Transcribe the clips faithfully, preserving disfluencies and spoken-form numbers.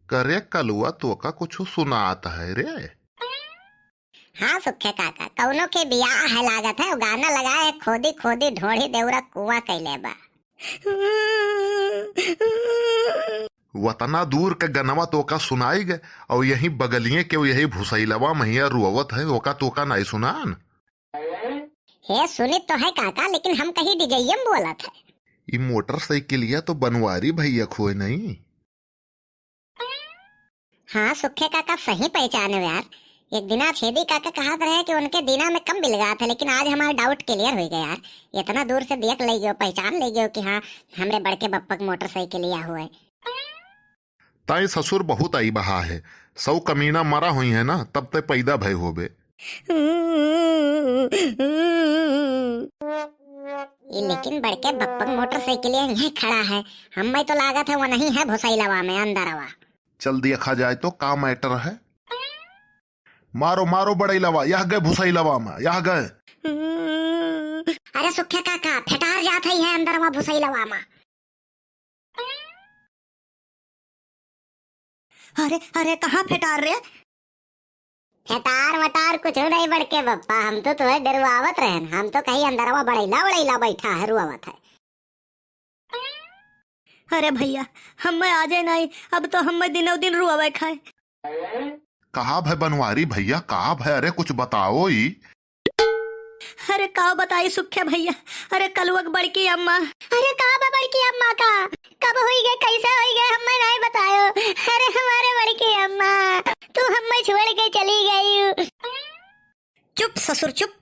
करे कलुआ, तोका कुछ सुनात है रे? हाँ सुखे काका, कौनो के बियाह है लागत है, गाना लगाए है, खोदी खोदी ढोढ़ी देउरा कुआं कैले बा। वतना दूर के गनवा तोका सुनाई गए, और यही बगलिए के यही भुसैलवा महिया रोवत है, ओका तोका नाई सुनान? हे सुनित तो है काका, लेकिन हम कहीं डीजे में बोलत है। ई मोटरसाइकिलिया तो बनवारी भैया खोए नहीं। हाँ सुखे काका, सही पहचाने हो यार। एक दिना छेदी काका कहत रहे कि उनके दिना में कम बिलगात है, लेकिन आज हमारा डाउट क्लियर हो गया यार। इतना दूर से देख ले गयो, पहचान ले गयो कि हाँ, हमरे बड़के बप्पा के मोटरसाइकिलिया हुए। ताई ससुर बहुत आई बहा है, सौ कमीना मरा हुई है ना, तब ते पैदा भय होबे। ये लेकिन बड़के बप्पा के मोटरसाइकिलिया यहीं खड़ा है, हमें तो लागत है वो नहीं है भुसैलवा में अंदरवा। चल देखा जाए तो का मैटर है। मारो, मारो बड़ैलवा, यह गए भुसैलवा में, यह गए। अरे सुखे काका, फेटार जात है, है अंदरवा भुसैलवा में। अरे, अरे, कहाँ फेटार रे? फेटार वटार कुछ नहीं बड़के बप्पा, हम तो तुम्हें डरवावत रहन, हम तो कहीं अंदरवा बड़ैला वड़ैला बैठा है, रुआवत है। अरे भैया, हमें आ जाए नहीं, अब तो हमें दिनों दिन रुआवे खाए। का भय बनवारी भैया, का भय? अरे कुछ बताओ ई। अरे का बताई सुखे भैया, अरे कलुआ के बड़की अम्मा। अरे का बा बड़की अम्मा का? कब होई गए, कैसे होई गए, हमें नहीं बतायो। अरे हमारे बड़की अम्मा, तू हमें छोड़ के चली गई। चुप ससुर चुप।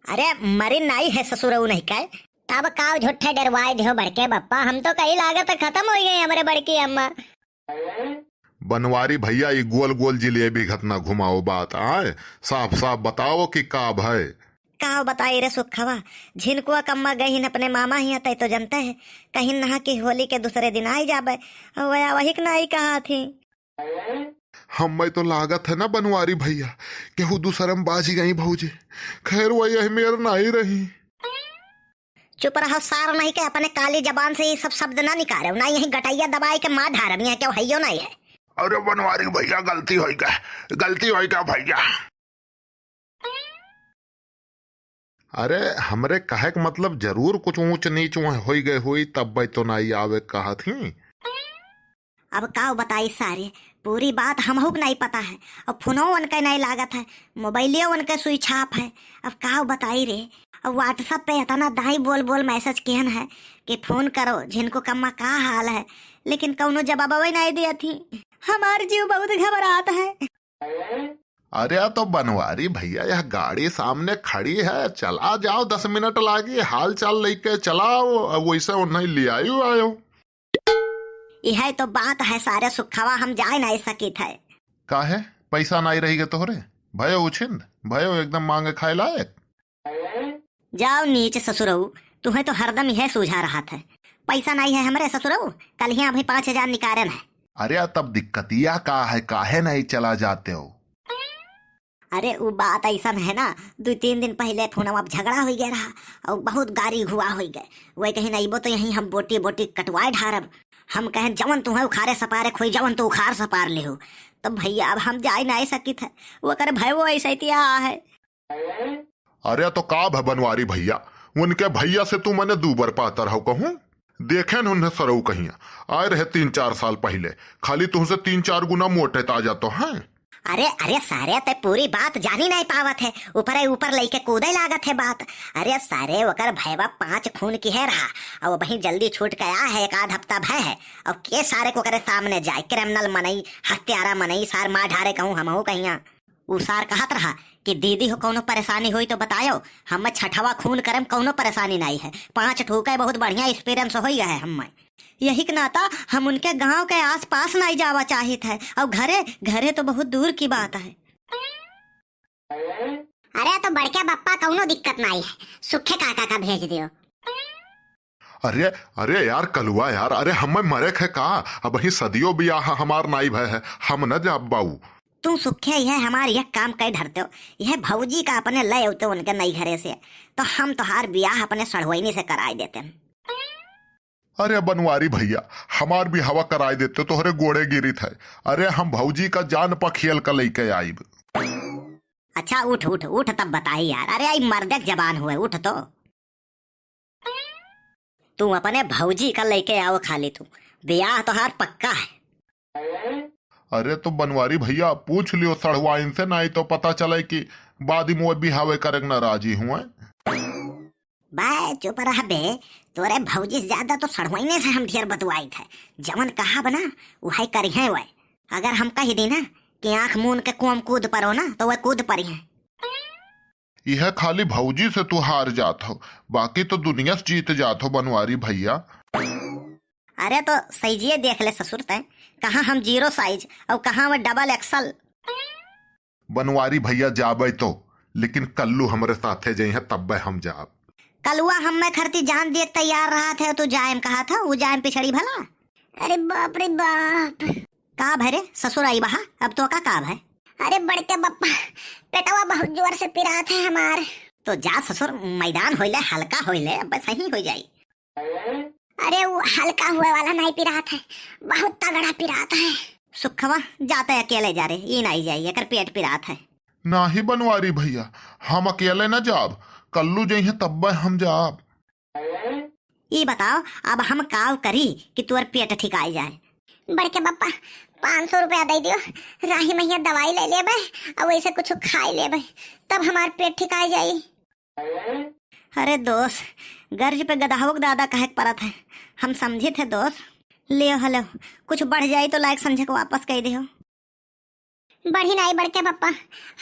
अरे मरी नाई है ससुरऊ नहीं काय। तब काव झूठे डरवाए दियो बड़के बप्पा, हम तो कहीं लागत है खत्म हो गए हमरे बड़की अम्मा। बनवारी भैया, ई गोल गोल जिलेबी घतना घुमाओ बात आए, साफ साफ बताओ कि का भय। का बताई रे सुखवा, झिनकुआ कम्मा गहिन अपने मामा हियाँ, तै तो जनते है, कहिन नहा कि होली के दूसरे दिन आई जाबे, वह वही के नाई कहा थी। हमें तो लागत है ना बनवारी भैया, केहू दूसरे में बाजी गई भौजी। खैर, वह यही मेर नाई रही। चुप रहो सार, नहीं के अपने काली जबान से ये सब शब्द ना निकालो, ना यही गटैया दबाए के मार ढारम, यहाँ क्यों हइयो नहीं है। अरे बनवारी भैया, गलती होई गा, गलती होई गा भैया। अरे हमरे कहे के मतलब जरूर कुछ ऊंच नीच वहाँ होई गए होई, तब भाई तो नाई आवे कहा थी। अब काव बताई सारे, पूरी बात हमहू के नाई पता है। अब फोनो उनके नाई लागत है, मोबाइलियो उनके switch off है। अब काव बताई रे, अब WhatsApp पे इतना दाई बोल बोल message किहन है कि फोन करो झिनको कम्मा का हाल है, लेकिन कौनो जवाबवे नाई दिया थी। हमार जीव बहुत घबरात है। अरे तो बनवारी भैया, यह गाड़ी सामने खड़ी है, चला जाओ, दस मिनट लागी, हाल चाल लेके चलाओ, अब वैसे उन्हें ले आयो आयो। यह तो बात है सारे सुखवा, हम जाए नाई सकित है। काहे? पैसा नाई रही गए तोहरे? भयो उछिंद, भयो एकदम मांगे खाए लायक। जाओ नीच ससुरऊ, तुम्हें तो हरदम यह सूझा रहा था। पैसा नाई है हमरे ससुरऊ, कल ही अभी पाँच हजार निकारन है। अरे तब दिक्कतिया का है, काहे नाई चला जाते हो? अरे उ बात ऐसन है ना, दो तीन दिन पहले फोनवा पे झगड़ा हो गया रहा और बहुत गारी हुआ हो गए। वही कहीं अइबो तो यहीं हम बोटी बोटी कटवाए ढारब। हम कहें जवन तुम्हें उखारे सपारे खोई, जवन तू उखार सपार ले हो। तो भैया अब हम जाए ना सकित है, वो कर भय वो ऐसे तिया है। अरे तो का भय बनवारी भैया, उनके भैया से तू मने दू बार पातर हो कहूँ। देखे न उन्हें सरऊ कहिया आए रहे तीन चार साल पहले, खाली तुमसे तीन चार गुना मोटे ताजा तो हैं। अरे, अरे सारे, ते पूरी बात जानी नहीं पावत है, ऊपरे ऊपर लइके कूदे लागत है बात। अरे सारे, ओकर भयवा पाँच खून की है रहा, और वही जल्दी छूट के आया है, एक आध हफ्ता भय है। और के सारे को करे सामने जाए, क्रिमिनल मनई, हत्यारा मनई, सार मार ढारे कहूँ हमहू कहिया। उ सार कहत रहा कि दीदी हो कौनो परेशानी होई तो बतायो, हम छठवा खून करम, कौनो परेशानी नहीं है, पाँच ठोके बहुत बढ़िया experience होई गए हमें। यही के नाता हम उनके गांव के आसपास नाई जावा चाहित है, और घरे, घरे तो बहुत दूर की बात है। अरे तो बड़के बप्पा कौनो दिक्कत नाई है, सुखे काका का भेज दियो। अरे, अरे यार कलुआ यार, अरे हमें मरे खे का, अब ही सदियों बियाह हमार नाई भय है, हम न जाब बाऊ। तू सुखे यह हमार यह काम कई ढरते हो, यह भौजी का अपने ले अउते उनके नई घरे से, तो हम तोहार बियाह अपने सढ़ुआइनी से कराई देते हैं। अरे बनवारी भइया, हमार बिहावा कराइ देते, तोहरे गोड़े गिरित है। अरे हम भौजी का जान पखियल का लइके आइब। अच्छा उठ उठ उठ, तब बताई यार। अरे आई मर्दे क जबान हुए, उठ तो। तू अपने भौजी का लइके आओ खाली तू, बियाह तोहार पक्का है। अरे तो बनवारी भइया पूछ लियो सढ़ुआइन से, नाहीं तो पता चले कि बाद में वो बिहावे करे के नाराजी हुए। बे चुप रह बे, तोरे भौजी से ज्यादा तो सढ़ुआइने से हम ढेर बतुआइत है। जवन कहा बना उहै करिहैं वै। अगर हम कहि दी ना कि आँख मून के कुआँ म कूद परो ना, तो वै कूद परिहैं। इहै खाली भौजी से तू हार जात हो, बाकी तो दुनिया से जीत जात हो बनवारी भइया। अरे तो साइजिए देख ले ससुर तैं, कहाँ हम zero size और कहाँ वै double XL। बनवारी भइया जाबै तो, लेकिन कल्लू हमरे साथे जइहैं तब्बै हम जाब। कलुआ हम्मै खरती जान दिए तैयार रहत है, तू जाएम कहत है, उ जाएम पिछड़ी भला। अरे बाप रे बाप। का भै रे ससुर आई बहा, अब तोका का भै? अरे बड़के बप्पा, पेटवा बहुत जोर से पिरात है हमार। तो जा ससुर, मैदान होइले, हल्का होइले, अब सही होइ जाई। अरे उ हल्का हुए वाला नाहीं पिरात है, बहुत तगड़ा पिरात है। सुखवा, जा तैं अकेले जा रे, ई नाहीं जाई, एकर पेट पिरात है। नाहीं बनवारी भइया, हम अकेले न जाब, कल्लू जइहैं तब्बै हम जाब। ई बताओ, अब हम काव करी कि तोर पेट ठिकाइ जाए? बड़के बप्पा, पाँच सौ रुपया दइ दियो, राही महिया दवाई लइ लेबै और वैसे कुछ खाइ लेबै, तब हमार पेट ठिकाइ जाई। अरे दोस्त, गर्ज पे गदहावक दादा कहे के परत है, हम समझित है दोस्त। लियो हेलो, कुछ बढ़ जाई तो लायक समझे के वापस कइ दियो। बढ़ी नाहीं बड़के बप्पा,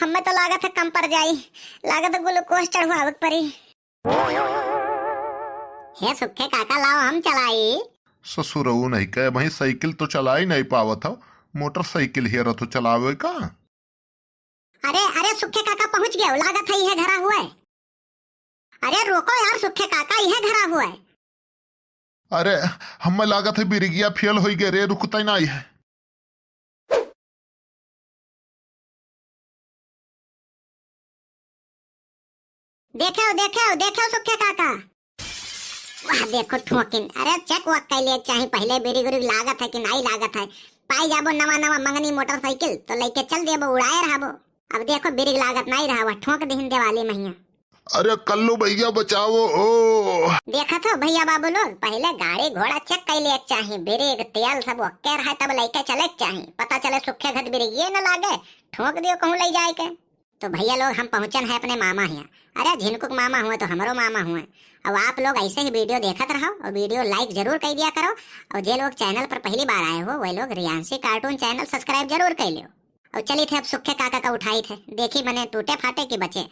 हम्मै तो लागत है कम पर जाई, लागत है ग्लूकोज चढ़वावे के परी। हे सुखे काका, लाओ हम चलाई। ससुरऊ नहीं कहे, भाई साइकिल तो चलाइ नाहीं पावत हो, मोटरसाइकिल हेरत हो चलावे का? अरे, अरे सुखे काका पहुँच गयो, लागत है इहै घरा हुए। अरे रोको यार सुखे काका, इहै घरा हुए। अरे, हम्मै लागत है बिरिगिया फेल होइ गए रे, रुकतै नाहीं है। देखेउ, देखेउ, देखेउ सुखे काका। वाह, देखो ठोकिन। अरे, check वक कइ लेक चाही पहिले, बिरिग उरिग लागत है कि नाहीं लागत है। पाइ जाबो नवा नवा मंगनी मोटरसाइकिल, तो लइके चल देबो, उड़ाए रहबो। अब देखो, बिरिग लागत नाहीं रहा, वह ठोक दिहिन देवाली महिया। अरे कल्लू भइया बचाओ ओ। देखत हो भइया बाबू लोग, पहिले गाड़ी घोड़ा check कइ लेक चाही, बिरिग, तेल सब OK रहे तब लइके चलेक चाही। पता चले सुखे घत बिरिगिए न लागे, ठोक दियो कहूँ लइ जाए के। तो भइया लोग, हम पहुँचन है अपने मामा हियाँ। अरे झिनकुक मामा हुए तो हमरो मामा हुए। अब आप लोग ऐसे ही video देखत रहो और video like जरूर कइ दिया करो। और जे लोग channel पर पहली बार आए हो, वह लोग रियांशी cartoon channel subscribe जरूर कइ लियो। और चलित है अब सुखे काका का उठाइत है, देखी मने टूटे फाटे कि बचे।